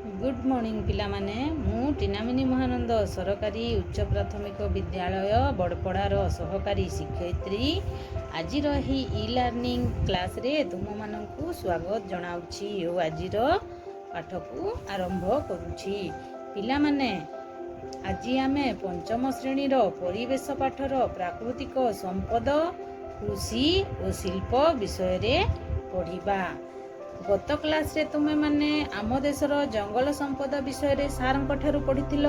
Good morning ପିଲାମାନେ। ମୁଁ ଟିନାମିନି ମହାନନ୍ଦ, ସରକାରୀ ଉଚ୍ଚ ପ୍ରାଥମିକ ବିଦ୍ୟାଳୟ, ବଡ଼ପଡ଼ାର ସହକାରୀ ଶିକ୍ଷୟିତ୍ରୀ। ଆଜିର ଏହି ଇ ଲର୍ଣ୍ଣିଂ କ୍ଲାସ୍ରେ ତୁମମାନଙ୍କୁ ସ୍ୱାଗତ ଜଣାଉଛି ଓ ଆଜିର ପାଠକୁ ଆରମ୍ଭ କରୁଛି। ପିଲାମାନେ, ଆଜି ଆମେ ପଞ୍ଚମ ଶ୍ରେଣୀର ପରିବେଶ ପାଠର ପ୍ରାକୃତିକ ସମ୍ପଦ, କୃଷି ଓ ଶିଳ୍ପ ବିଷୟରେ ପଢ଼ିବା। ଗତ କ୍ଲାସ୍ରେ ତୁମେମାନେ ଆମ ଦେଶର ଜଙ୍ଗଲ ସମ୍ପଦ ବିଷୟରେ ସାର୍ଙ୍କ ଠାରୁ ପଢ଼ିଥିଲ।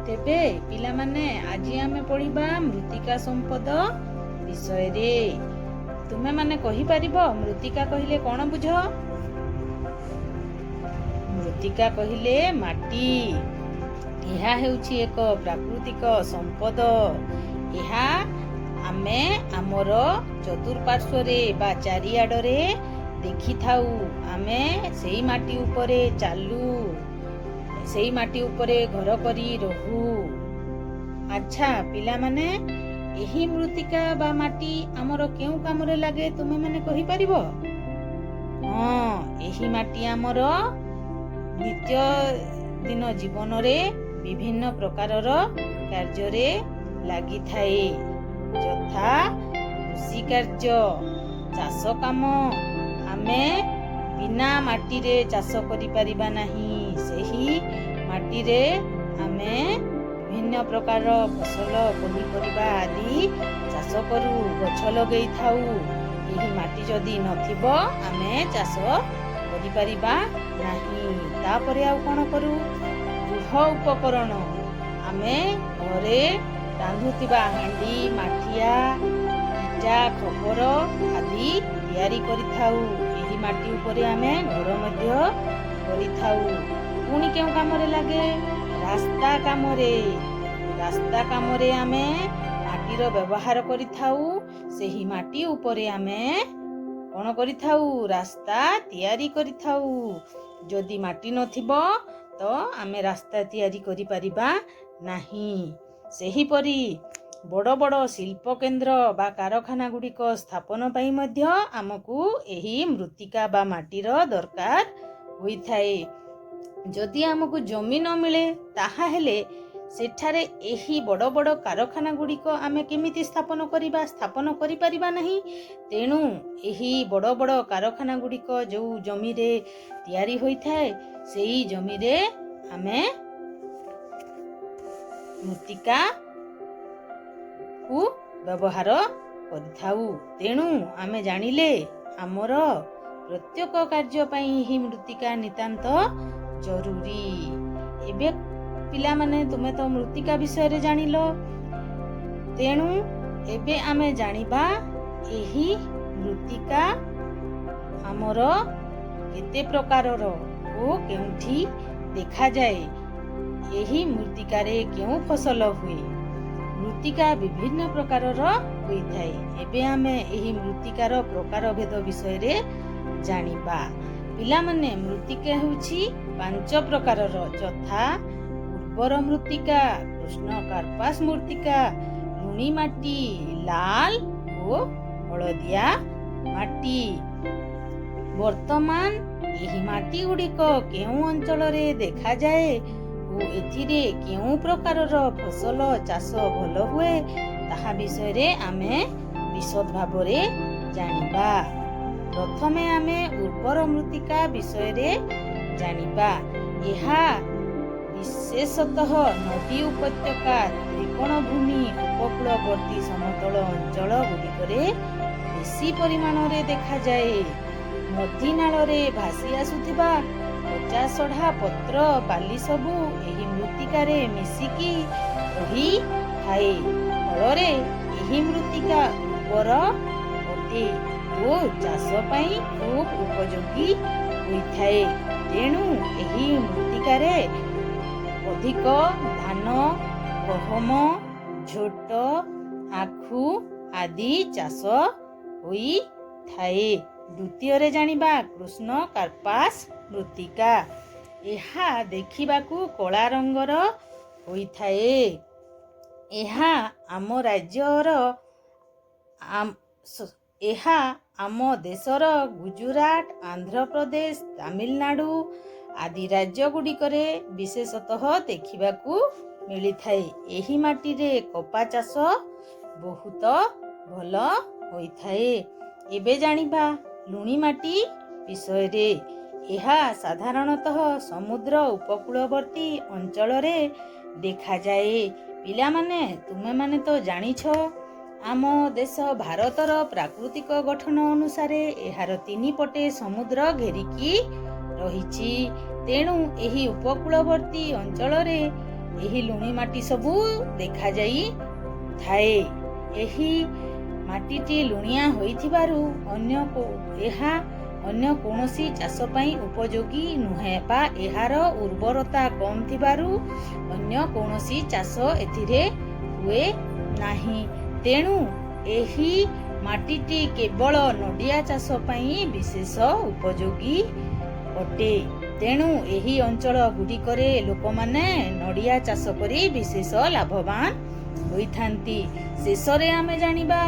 ତେବେ ପିଲାମାନେ, ଆଜି ଆମେ ପଢ଼ିବା ମୃତ୍ତିକା ସମ୍ପଦ ବିଷୟରେ। ତୁମେମାନେ କହିପାରିବ, ମୃତ୍ତିକା କହିଲେ କ'ଣ ବୁଝ? ମୃତ୍ତିକା କହିଲେ ମାଟି। ଏହା ହେଉଛି ଏକ ପ୍ରାକୃତିକ ସମ୍ପଦ। ଏହା ଆମେ ଆମର ଚତୁଃପାର୍ଶ୍ୱରେ ବା ଚାରିଆଡ଼ରେ ଦେଖିଥାଉ। ଆମେ ସେଇ ମାଟି ଉପରେ ଚାଲୁ, ସେଇ ମାଟି ଉପରେ ଘର କରି ରହୁ। ଆଚ୍ଛା ପିଲାମାନେ, ଏହି ମୃତ୍ତିକା ବା ମାଟି ଆମର କେଉଁ କାମରେ ଲାଗେ, ତୁମେମାନେ କହିପାରିବ? ହଁ, ଏହି ମାଟି ଆମର ନିତ୍ୟ ଦିନ ଜୀବନରେ ବିଭିନ୍ନ ପ୍ରକାରର କାର୍ଯ୍ୟରେ ଲାଗିଥାଏ, ଯଥା କୃଷି କାର୍ଯ୍ୟ, ଚାଷ କାମ। ଆମେ ବିନା ମାଟିରେ ଚାଷ କରିପାରିବା ନାହିଁ। ସେହି ମାଟିରେ ଆମେ ବିଭିନ୍ନ ପ୍ରକାର ଫସଲ, ପନିପରିବା ଆଦି ଚାଷ କରୁ, ଗଛ ଲଗେଇଥାଉ। ଏହି ମାଟି ଯଦି ନଥିବ, ଆମେ ଚାଷ କରିପାରିବା ନାହିଁ। ତାପରେ ଆଉ କ'ଣ କରୁ? ଗୃହ ଉପକରଣ। ଆମେ ଘରେ ରାନ୍ଧୁଥିବା ହାଣ୍ଡି, ମାଠିଆ, ଇଟା, ଖପର ଆଦି ତିଆରି କରିଥାଉ। ଏହି ମାଟି ଉପରେ ଆମେ ଘର ମଧ୍ୟ କରିଥାଉ। ପୁଣି କେଉଁ କାମରେ ଲାଗେ? ରାସ୍ତା କାମରେ। ରାସ୍ତା କାମରେ ଆମେ ମାଟିର ବ୍ୟବହାର କରିଥାଉ। ସେହି ମାଟି ଉପରେ ଆମେ କ'ଣ କରିଥାଉ? ରାସ୍ତା ତିଆରି କରିଥାଉ। ଯଦି ମାଟି ନଥିବ ତ ଆମେ ରାସ୍ତା ତିଆରି କରିପାରିବା ନାହିଁ। ସେହିପରି ବଡ଼ ବଡ଼ ଶିଳ୍ପ କେନ୍ଦ୍ର ବା କାରଖାନା ଗୁଡ଼ିକ ସ୍ଥାପନ ପାଇଁ ମଧ୍ୟ ଆମକୁ ଏହି ମୃତ୍ତିକା ବା ମାଟିର ଦରକାର ହୋଇଥାଏ। ଯଦି ଆମକୁ ଜମି ନ ମିଳେ, ତାହା ହେଲେ ସେଠାରେ ଏହି ବଡ଼ ବଡ଼ କାରଖାନା ଗୁଡ଼ିକ ଆମେ କେମିତି ସ୍ଥାପନ କରିବା? ସ୍ଥାପନ କରିପାରିବା ନାହିଁ। ତେଣୁ ଏହି ବଡ଼ ବଡ଼ କାରଖାନା ଗୁଡ଼ିକ ଯେଉଁ ଜମିରେ ତିଆରି ହୋଇଥାଏ, ସେଇ ଜମିରେ ଆମେ ମୃତ୍ତିକାକୁ ବ୍ୟବହାର କରିଥାଉ। ତେଣୁ ଆମେ ଜାଣିଲେ, ଆମର ପ୍ରତ୍ୟେକ କାର୍ଯ୍ୟ ପାଇଁ ଏହି ମୃତ୍ତିକା ନିତାନ୍ତ ଜରୁରୀ। ଏବେ ପିଲାମାନେ, ତୁମେ ତ ମୃତ୍ତିକା ବିଷୟରେ ଜାଣିଲ। ତେଣୁ ଏବେ ଆମେ ଜାଣିବା, ଏହି ମୃତ୍ତିକା ଆମର କେତେ ପ୍ରକାରର ଓ କେଉଁଠି ଦେଖାଯାଏ, ଏହି ମୃତ୍ତିକାରେ କେଉଁ ଫସଲ ହୁଏ। ମୃତ୍ତିକା ବିଭିନ୍ନ ପ୍ରକାରର ହୋଇଥାଏ। ଏବେ ଆମେ ଏହି ମୃତ୍ତିକାର ପ୍ରକାର ଭେଦ ବିଷୟରେ ଜାଣିବା। ପିଲାମାନେ, ମୃତ୍ତିକା ହେଉଛି ପାଞ୍ଚ ପ୍ରକାରର, ଯଥା ଉର୍ବର ମୃତ୍ତିକା, କୃଷ୍ଣ କାର୍ପାସ ମୃତ୍ତିକା, ଲୁଣି ମାଟି, ଲାଲ ଓ ହଳଦିଆ ମାଟି। ବର୍ତ୍ତମାନ ଏହି ମାଟି ଗୁଡ଼ିକ କେଉଁ ଅଞ୍ଚଳରେ ଦେଖାଯାଏ ଓ ଏଥିରେ କେଉଁ ପ୍ରକାରର ଫସଲ ଚାଷ ଭଲ ହୁଏ, ତାହା ବିଷୟରେ ଆମେ ବିଶଦ ଭାବରେ ଜାଣିବା। ପ୍ରଥମେ ଆମେ ଉର୍ବର ମୃତ୍ତିକା ବିଷୟରେ ଜାଣିବା। ଏହା ବିଶେଷତଃ ନଦୀ ଉପତ୍ୟକା, ତ୍ରିକୋଣଭୂମି, ଉପକୂଳବର୍ତ୍ତୀ ସମତଳ ଅଞ୍ଚଳ ଗୁଡ଼ିକରେ ବେଶୀ ପରିମାଣରେ ଦେଖାଯାଏ। ନଦୀ ନାଳରେ ଭାସି ଆସୁଥିବା ପଚାସଢ଼ା ପତ୍ର, ବାଲି ସବୁ ଏହି ମୃତ୍ତିକାରେ ମିଶିକି ରହିଥାଏ। ଫଳରେ ଏହି ମୃତ୍ତିକା ଉର୍ବର ଅଟେ ଓ ଚାଷ ପାଇଁ ଖୁବ୍ ଉପଯୋଗୀ ହୋଇଥାଏ। ତେଣୁ ଏହି ମୃତ୍ତିକାରେ ଅଧିକ ଧାନ, ଗହମ, ଝୋଟ, ଆଖୁ ଆଦି ଚାଷ ହୋଇଥାଏ। ଦ୍ୱିତୀୟରେ ଜାଣିବା କୃଷ୍ଣ କାର୍ପାସ ମୃତ୍ତିକା। ଏହା ଦେଖିବାକୁ କଳା ରଙ୍ଗର ହୋଇଥାଏ। ଏହା ଆମ ଦେଶର ଗୁଜୁରାଟ, ଆନ୍ଧ୍ରପ୍ରଦେଶ, ତାମିଲନାଡ଼ୁ ଆଦି ରାଜ୍ୟ ଗୁଡ଼ିକରେ ବିଶେଷତଃ ଦେଖିବାକୁ ମିଳିଥାଏ। ଏହି ମାଟିରେ କପା ଚାଷ ବହୁତ ଭଲ ହୋଇଥାଏ। ଏବେ ଜାଣିବା ଲୁଣି ମାଟି ବିଷୟରେ। ଏହା ସାଧାରଣତଃ ସମୁଦ୍ର ଉପକୂଳବର୍ତ୍ତୀ ଅଞ୍ଚଳରେ ଦେଖାଯାଏ। ପିଲାମାନେ, ତୁମେମାନେ ତ ଜାଣିଛ, ଆମ ଦେଶ ଭାରତର ପ୍ରାକୃତିକ ଗଠନ ଅନୁସାରେ ଏହାର ତିନି ପଟେ ସମୁଦ୍ର ଘେରିକି ରହିଛି। ତେଣୁ ଏହି ଉପକୂଳବର୍ତ୍ତୀ ଅଞ୍ଚଳରେ ଏହି ଲୁଣି ମାଟି ସବୁ ଦେଖାଯାଇଥାଏ। ଏହି ମାଟିଟି ଲୁଣିଆ ହୋଇଥିବାରୁ ଏହା ଅନ୍ୟ କୌଣସି ଚାଷ ପାଇଁ ଉପଯୋଗୀ ନୁହେଁ ବା ଏହାର ଉର୍ବରତା କମ୍ ଥିବାରୁ ଅନ୍ୟ କୌଣସି ଚାଷ ଏଥିରେ ହୁଏ ନାହିଁ। ତେଣୁ ଏହି ମାଟିଟି କେବଳ ନଡ଼ିଆ ଚାଷ ପାଇଁ ବିଶେଷ ଉପଯୋଗୀ ଅଟେ। ତେଣୁ ଏହି ଅଞ୍ଚଳ ଗୁଡ଼ିକରେ ଲୋକମାନେ ନଡ଼ିଆ ଚାଷ କରି ବିଶେଷ ଲାଭବାନ ହୋଇଥାନ୍ତି। ଶେଷରେ ଆମେ ଜାଣିବା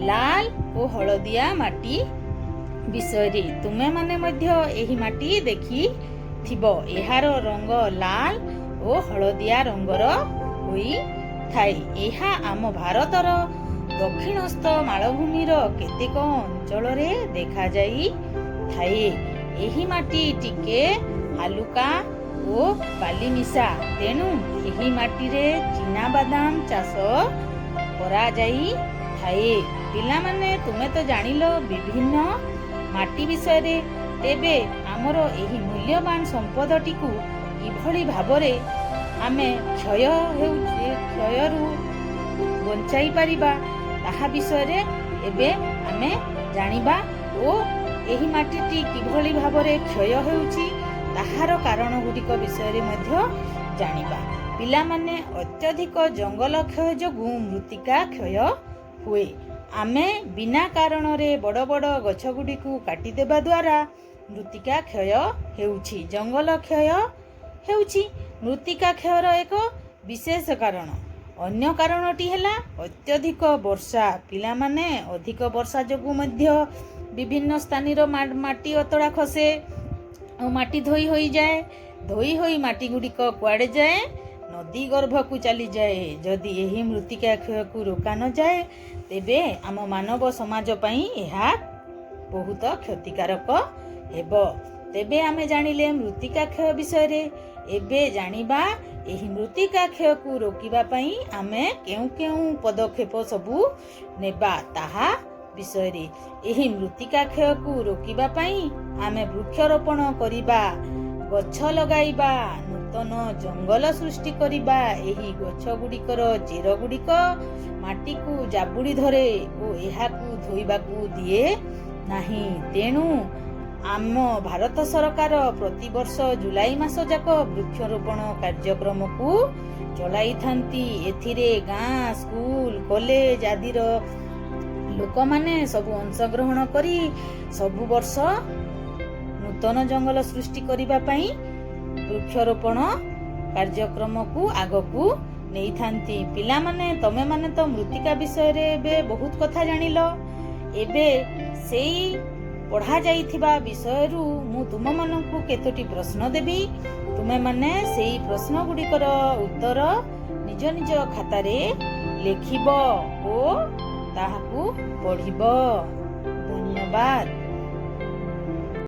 ଲାଲ ଓ ହଳଦିଆ ମାଟି ବିଷୟରେ। ତୁମେମାନେ ମଧ୍ୟ ଏହି ମାଟି ଦେଖିଥିବ। ଏହାର ରଙ୍ଗ ଲାଲ ଓ ହଳଦିଆ ରଙ୍ଗର ହୋଇଥାଏ। ଏହା ଆମ ଭାରତର ଦକ୍ଷିଣସ୍ଥ ମାଳଭୂମିର କେତେକ ଅଞ୍ଚଳରେ ଦେଖାଯାଇଥାଏ। ଏହି ମାଟି ଟିକେ ହାଲୁକା ଓ ବାଲି ମିଶା। ତେଣୁ ଏହି ମାଟିରେ ଚିନାବାଦାମ ଚାଷ କରାଯାଇଥାଏ। ପିଲାମାନେ, ତୁମେ ତ ଜାଣିଲ ବିଭିନ୍ନ ମାଟି ବିଷୟରେ। ତେବେ ଆମର ଏହି ମୂଲ୍ୟବାନ ସମ୍ପଦଟିକୁ କିଭଳି ଭାବରେ ଆମେ କ୍ଷୟ ହେଉଛି କ୍ଷୟରୁ ବଞ୍ଚାଇ ପାରିବା, ତାହା ବିଷୟରେ ଏବେ ଆମେ ଜାଣିବା ଓ ଏହି ମାଟିଟି କିଭଳି ଭାବରେ କ୍ଷୟ ହେଉଛି, ତାହାର କାରଣ ଗୁଡ଼ିକ ବିଷୟରେ ମଧ୍ୟ ଜାଣିବା। ପିଲାମାନେ, ଅତ୍ୟଧିକ ଜଙ୍ଗଲ କ୍ଷୟ ଯୋଗୁଁ ମୃତ୍ତିକା କ୍ଷୟ ହୁଏ। ଆମେ ବିନା କାରଣରେ ବଡ଼ ବଡ଼ ଗଛ ଗୁଡ଼ିକୁ କାଟିଦେବା ଦ୍ୱାରା ମୃତ୍ତିକା କ୍ଷୟ ହେଉଛି। ଜଙ୍ଗଲ କ୍ଷୟ ହେଉଛି ମୃତ୍ତିକା କ୍ଷୟର ଏକ ବିଶେଷ କାରଣ। ଅନ୍ୟ କାରଣଟି ହେଲା ଅତ୍ୟଧିକ ବର୍ଷା। ପିଲାମାନେ, ଅଧିକ ବର୍ଷା ଯୋଗୁଁ ମଧ୍ୟ ବିଭିନ୍ନ ସ୍ଥାନୀୟ ମାଟି ଅତଡ଼ା ଖସେ ଆଉ ମାଟି ଧୋଇ ହୋଇଯାଏ। ଧୋଇ ହୋଇ ମାଟି ଗୁଡ଼ିକ କୁଆଡ଼େ ଯାଏ? ନଦୀ ଗର୍ଭକୁ ଚାଲିଯାଏ। ଯଦି ଏହି ମୃତ୍ତିକା କ୍ଷୟକୁ ରୋକା ନଯାଏ, ତେବେ ଆମ ମାନବ ସମାଜ ପାଇଁ ଏହା ବହୁତ କ୍ଷତିକାରକ ହେବ। ତେବେ ଆମେ ଜାଣିଲେ ମୃତ୍ତିକା କ୍ଷୟ ବିଷୟରେ। ଏବେ ଜାଣିବା ଏହି ମୃତ୍ତିକା କ୍ଷୟକୁ ରୋକିବା ପାଇଁ ଆମେ କେଉଁ କେଉଁ ପଦକ୍ଷେପ ସବୁ ନେବା ତାହା ବିଷୟରେ। ଏହି ମୃତ୍ତିକା କ୍ଷୟକୁ ରୋକିବା ପାଇଁ ଆମେ ବୃକ୍ଷରୋପଣ କରିବା, ଗଛ ଲଗାଇବା, ନୂତନ ଜଙ୍ଗଲ ସୃଷ୍ଟି କରିବା। ଏହି ଗଛ ଗୁଡ଼ିକର ଚେର ଗୁଡ଼ିକ ମାଟିକୁ ଜାବୁଡ଼ି ଧରେ ଓ ଏହାକୁ ଧୋଇବାକୁ ଦିଏ ନାହିଁ। ତେଣୁ ଆମ ଭାରତ ସରକାର ପ୍ରତିବର୍ଷ ଜୁଲାଇ ମାସ ଯାକ ବୃକ୍ଷରୋପଣ କାର୍ଯ୍ୟକ୍ରମକୁ ଚଳାଇଥାନ୍ତି। ଏଥିରେ ଗାଁ, ସ୍କୁଲ, କଲେଜ ଆଦିର ଲୋକମାନେ ସବୁ ଅଂଶଗ୍ରହଣ କରି ସବୁ ବର୍ଷ ନୂତନ ଜଙ୍ଗଲ ସୃଷ୍ଟି କରିବା ପାଇଁ ବୃକ୍ଷରୋପଣ କାର୍ଯ୍ୟକ୍ରମକୁ ଆଗକୁ ନେଇଥାନ୍ତି। ପିଲାମାନେ, ତମେମାନେ ତ ମୃତ୍ତିକା ବିଷୟରେ ଏବେ ବହୁତ କଥା ଜାଣିଲ। ଏବେ ସେଇ ପଢ଼ା ଯାଇଥିବା ବିଷୟରୁ ମୁଁ ତୁମମାନଙ୍କୁ କେତୋଟି ପ୍ରଶ୍ନ ଦେବି। ତୁମେମାନେ ସେଇ ପ୍ରଶ୍ନ ଗୁଡ଼ିକର ଉତ୍ତର ନିଜ ନିଜ ଖାତାରେ ଲେଖିବ ଓ ତାହାକୁ ପଢ଼ିବ। ଧନ୍ୟବାଦ।